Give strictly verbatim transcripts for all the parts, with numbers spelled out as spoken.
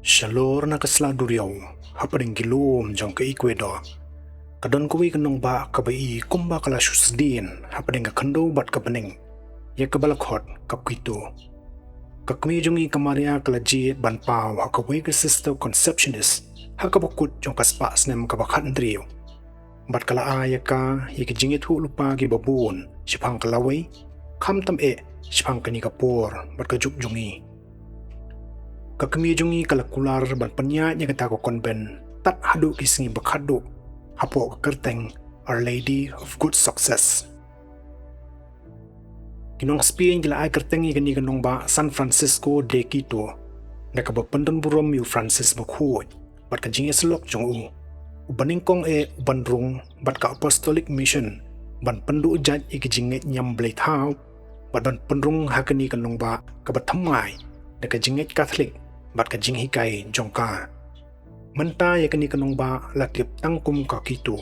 Shalor na ka sla duriaw, hapdeng ki lum jong ka Ecuador, ka don kawei ka nongbah kaba i kumba ka la shu sdien hapdeng ka khyndew bad ka bneng ïa kaba la khot ka Quito. Ka kmie jong ngi ka Maria ka la jied ban paw ha kawei ka sister Conceptionist ha kaba kut jong ka spah snem kaba khathynriew. Bad ka la ai ïa ka ïa ki jingïathuhlypa kiba bun shaphang ka lawei, khamtam eh shaphang kane ka por bad ka juk jong ngi. Ka kmie jong ngi ka la kular ban pynïaid ïa kata ka convent tad haduh ki sngi ba khatduh hapoh ka kyrteng Our Lady of Good Success. Ki nong Spain ki la ai kyrteng ïa kane ka nongbah San Francisco de Quito da kaba pyndonburom ïa u Francis Bakhuid bad ka jingïasyllok jong u, uba nyngkong eh uban rung bad ka Apostolic Mission ban pynduh jait ïa ki jingngeit niam blei thaw bad ban pynrung ha kane ka nongbah kaba thymmai da ka jingngeit Katholik bad ka jinghikai jong ka. Mynta ïa kane ka nongbah la tip tang kum ka Quito.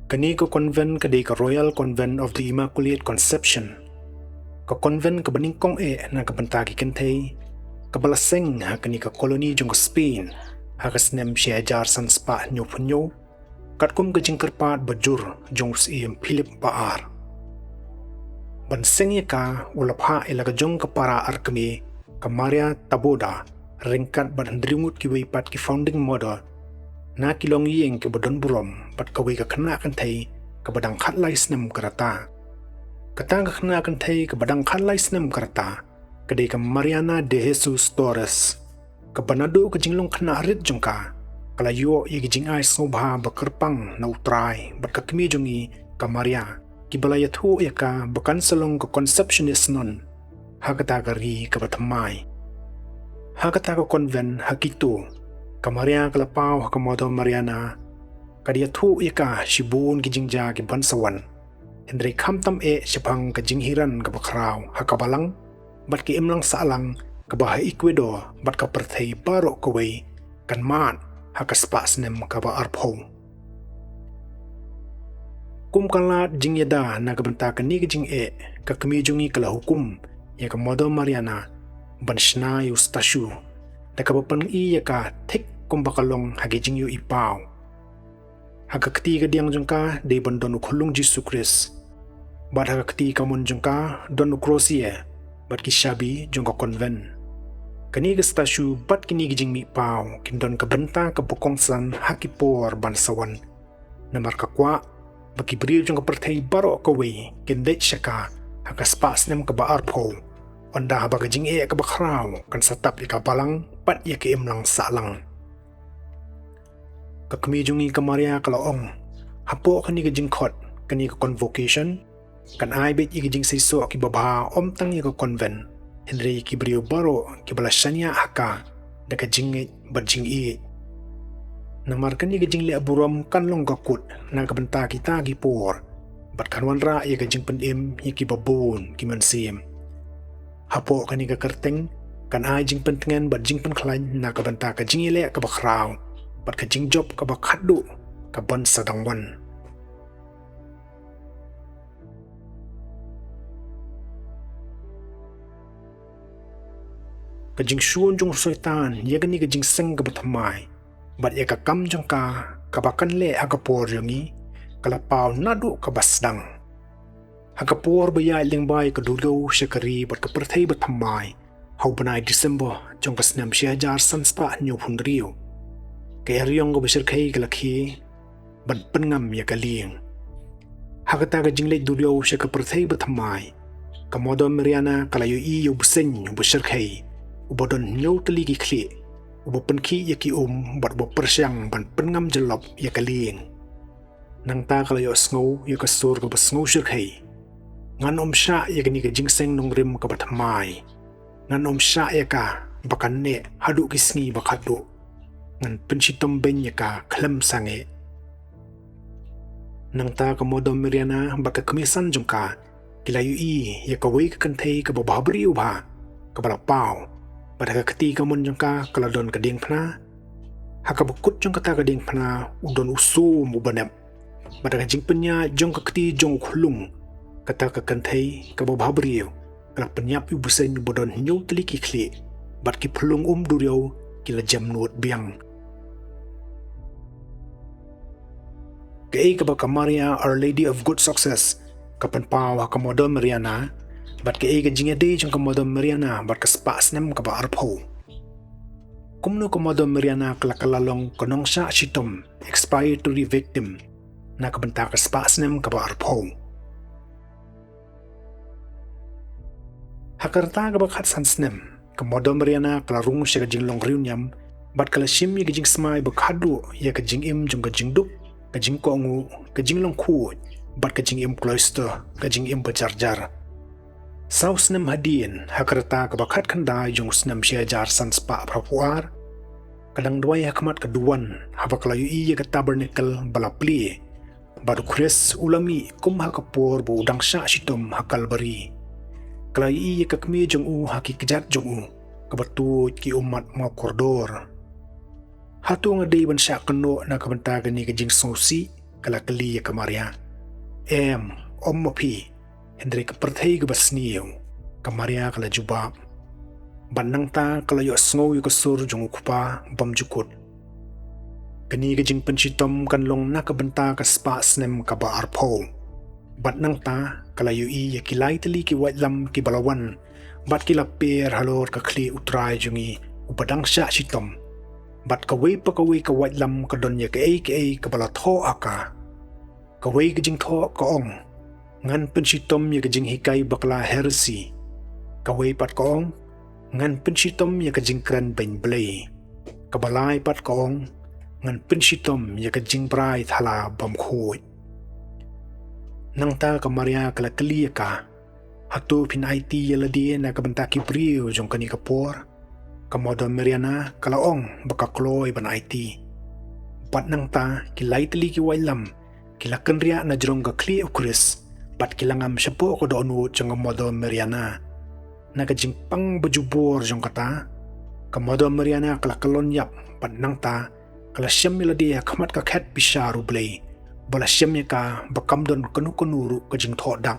Kane ka convent ka dei ka Royal Convent of the Immaculate Conception, ka convent kaba nyngkong eh na ka bynta ki kynthei, kaba la seng ha kane ka colony jong ka Spain ha ka snem shi hajar san spah hynñiewphew hynñiew, katkum ka jingkyrpad bajur jong u Syiem Philip ba ar. Ban seng ïa ka, u la phah ïa la ka jong ka para arkmie ka Maria Taboada ryngkat bad hynriew ngut kiwei pat ki founding mother na ki longïing kiba donburom bad kawei ka khynnah kynthei kaba dang khatlai snem ka rta. Kata ka khynnah kynthei kaba dang khatlai snem ka rta ka dei ka Mariana de Jesus Torres, kaba naduh ka jinglong khynnah rit jong ka, ka la ïoh ïa ki jingai sngewbha ba kyrpang na U Trai bad ka kmie jong ngi ka Maria, kiba la ïathuh ïa ka ba kan sa long ka Conceptionist nun ha kata ka ri kaba thymmai. Ha kata ka convent ha Quito, ka Maria ka la paw ha ka Mother Mariana, ka da ïathuh ïa ka shibun ki jingjia kiban sa wan. Hynrei khamtam eh shaphang ka jinghiran kaba khraw ha ka balang bad ka imlang sahlang kaba ha Ecuador bad ka pyrthei baroh kawei kan mad ha ka spah snem kaba arphew. Kum ka lad jingïada na ka bynta kane ka jingeh, ka kmie jong ngi ka la hukum ïa ka Mother Mariana ban shna ïa u statue da kaba pyn-i ïa ka thik kumba ka long ha ki jingïohi paw. Ha ka kti kadiang jong ka dei ban don u khyllung Jisu Khrist. Bad ha ka kti kamon jong ka don u crosier bad ki shabi jong ka convent. Kane ka statue bad kine ki jingmih paw kin don ka bynta kaba kongsan ha ki por ban sa wan. Namar ka kwah ba ki briew jong ka pyrthei baroh kawei kin leit sha ka ha ka spah snem kaba arphew, ynda haba ka jingeh kaba khraw kan sa tap ïa ka balang bad ïa ka imlang sahlang. Ka kmie jong ngi ka Maria ka la ong, hapoh kane ka jingkhot, kane ka convocation, kan ai beit ïa ki jingseisoh kiba bha ym tang ïa ka convent, hynrei ïa ki briew baroh kiba la shaniah ha ka da ka jingngeit bad jingïeit. Namar kane ka jingleh burom kan long ka kut na ka bynta kita ki por bad kan wanrah ïa ka jingpynim ïa kiba bun ki mynsiem. Hapoh kane ka kyrteng kan ai jingpyntngen bad jingpynkhlaiñ na ka bynta ka jingïaleh kaba khraw bad ka jingjop kaba khatduh kaban sa dang wan. Ka jingshun jong u Soitan ïa kane ka jingseng kaba thymmai bad ïa ka kam jong ka kaba kan leh ha ka por jong ngi ka la paw naduh kaba sdang. Ha ka por ba ïaid lyngba ïa ka duriaw sha ka ri bad ka pyrthei ba thymmai, ha u bnai December jong ka snem shi hajar san spah hynñiewphew hynriew, ka eriong kaba shyrkhei ka la khie ban pynngam ïa ka lieng. Ha kata ka jingleit duriaw sha ka pyrthei ba thymmai, ka Mother Mariana ka la ïohi ïa u bseiñ uba shyrkhei, uba don hynñiew tylli ki khlieh, uba pynkhih ïa ki um bad uba pyrshang ban pynngam jyllop ïa ka lieng. Nangta ka la ïohsngew ïa ka sur kaba sngew shyrkhei: Ngan ym shah ïa kane ka jingseng nongrim kaba thymmai. Ngan ym shah ïa ka ba kan neh haduh ki sngi ba khatduh. Ngan pynshitom beiñ ïa ka khlem sangeh. Nangta ka Mother Mariana bad ka kmie san jong ka ki la ïohi ïa kawei ka kynthei kaba bhabriew bha, kaba la paw, bad ha ka kti kamon jong ka ka la don ka diengphna. Ha kaba kut jong kata ka diengphna u don u sum uba nep. Bad ha ka jingpynïaid jong ka kti jong u khyllung, kata ka kynthei kaba bhabriew ka la pynïap ïa u bseiñ uba don hynñiew tylli ki khlieh, bad ki phlung um duriaw ki la jem nud biang. Kaei kaba ka Maria, Our Lady of Good Success, ka pynpaw ha ka Mother Mariana, bad kaei ka jingïadei jong ka Mother Mariana bad ka spah snem kaba arphew. Kumno ka Mother Mariana ka la kylla long ka nongshah shitom, expiatory victim, na ka bynta ka spah snem kaba arphew. Ha ka rta kaba khatsan snem, ka Mother Mariana ka la rung sha ka jinglong riewniam, bad ka la shim ïa ka jingsmai ba khadduh ïa ka jingim jong ka jingduk, ka jingkohnguh, ka jinglong khuid, bad ka jingim cloister, ka jingim ba jarjar. Saw snem hadien, ha ka rta kaba khatkhyndai jong u snem shi hajar san spah phra phew ar, ka dang duwai ha khmat ka duwan, haba ka la ïohi ïa ka tabernacle ba la plie, bad u Khrist u la mih kum ha ka por ba u dang shah shitom ha Kalbari. Ka la ïohi ïa ka kmie jong u ha ki kjat jong u, kaba tuid ki ummat mawkordor. Hato nga dei ban shah kynnoh na ka bynta kane ka jingsngewsih? Ka la kylli ïa ka Maria. Em, ym ma phi, hynrei ka pyrthei kaba sniew, ka Maria ka la jubab. Bad nangta ka la ïohsngew ïa ka sur jong u Kpa bymjukut. Kane ka jingpynshitom kan long na ka bynta ka spah snem kaba arphew. Bad nangta ka la ïohi ïa ki lai tylli ki waitlam kiba la wan, bad ki la per halor ka khlieh u Trai jong ngi uba dang shah shitom. Bad kawei pa kawei ka waitlam ka don ïa kaei kaei kaba la thoh ha ka. Kawei ka jingthoh ka ong, ngan pynshitom ïa ka jinghikai bakla heresy. Kawei pat ka ong, ngan pynshitom ïa ka jingkren beiñ Blei. Kaba lai pat ka ong, ngan pynshitom ïa ka jingbrai thala bymkhuid. Nangta ka Maria ka la kylli ïa ka, hato phin aiti ïa lade na ka bynta ki briew jong kane ka por? Ka Mother Mariana ka la ong ba ka kloi ban aiti. Bad nangta ki lai tylli ki waitlam ki la kynriah na jrong ka khlieh u Khrist, bad ki la ngam shapoh ka dohnud jong ka Mother Mariana. Na ka jingpang ba jubor jong kata, ka Mother Mariana ka la kyllon ïap, bad nangta ka la shem ïa lade ha khmat ka khet bishar U Blei, ba la shem ïa ka ba kam don kano kano ruh ka jingthoh dak.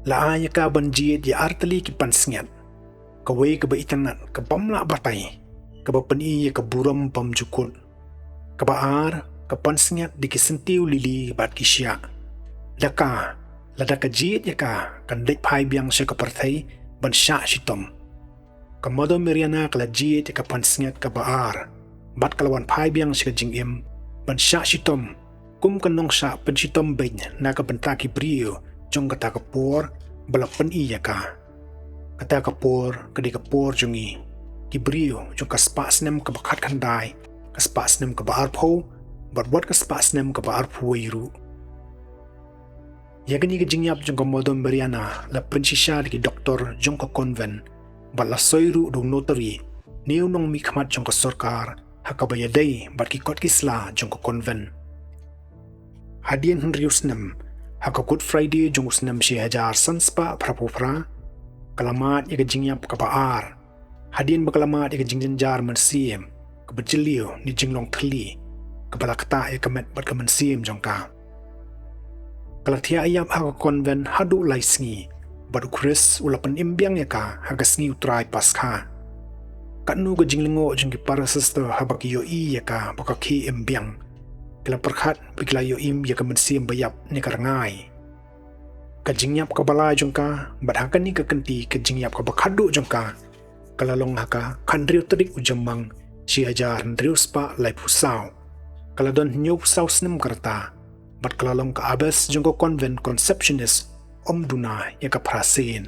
La ai ïa ka ban jied ïa ar tylli ki pansngiat. Kawei kaba itynnad, ka bym lah batai, kaba pyni ïa ka burom bymjukut. Kaba ar, ka pansngiat da ki syntiew lili bad ki shiah. Da ka, lada ka jied ïa ka, kan leit phai biang sha ka pyrthei ban shah shitom. Ka Mother Mariana ka la jied ïa ka pansngiat kaba ar, bad ka la wan phai biang sha ka jingim ban shah shitom kum ka nongshah pynshitom beiñ na ka bynta ki briew jong kata ka por ba la pyni ïa ka. Kata ka por ka dei ka por jong ngi, ki briew jong ka spah snem kaba khatkhyndai, ka spah snem kaba arphew, bad wat ka spah snem kaba arphew wei ruh. Ïa kane ka jingïap jong ka Mother Mariana la pynshisha da ki doktor jong ka convent, bad la soi ruh da u notary, ne u nongmihkhmat jong ka sorkar, ha kaba ïadei bad ki kot ki sla jong ka convent. Hadien hynriew snem, ha ka Good Friday jong u snem shi hajar san spah phra phew phra, ka la mad ïa ka jingïap kaba ar. Hadien ba ka la mad ïa ka jingjynjar mynsiem, kaba jylliew ne jinglong thylli, kaba la ktah ïa ka met bad ka mynsiem jong ka. Ka la thiah ïap ha ka convent haduh lai sngi, bad u Khrist u la pynim biang ïa ka ha ka sngi U Trai Paskha. Katno ka jinglyngngoh jong ki para sister haba ki ïohi ïa ka ba ka khie im biang. Ki la pyrkhat ba ki la ïohi im ïa ka mynsiem ba ïap ne ka rngai. Ka jingïap kaba lai jong ka, bad ha kane ka kynti ka jingïap kaba khadduh jong ka, ka la long ha ka khathynriew tarik u Jymmang, shi hajar hynriew spah laiphew saw. Ka la don hynñiewphew saw snem ka rta, bad ka la long ka abbess jong ka convent Conceptionist, ym duna ïa ka phra saint.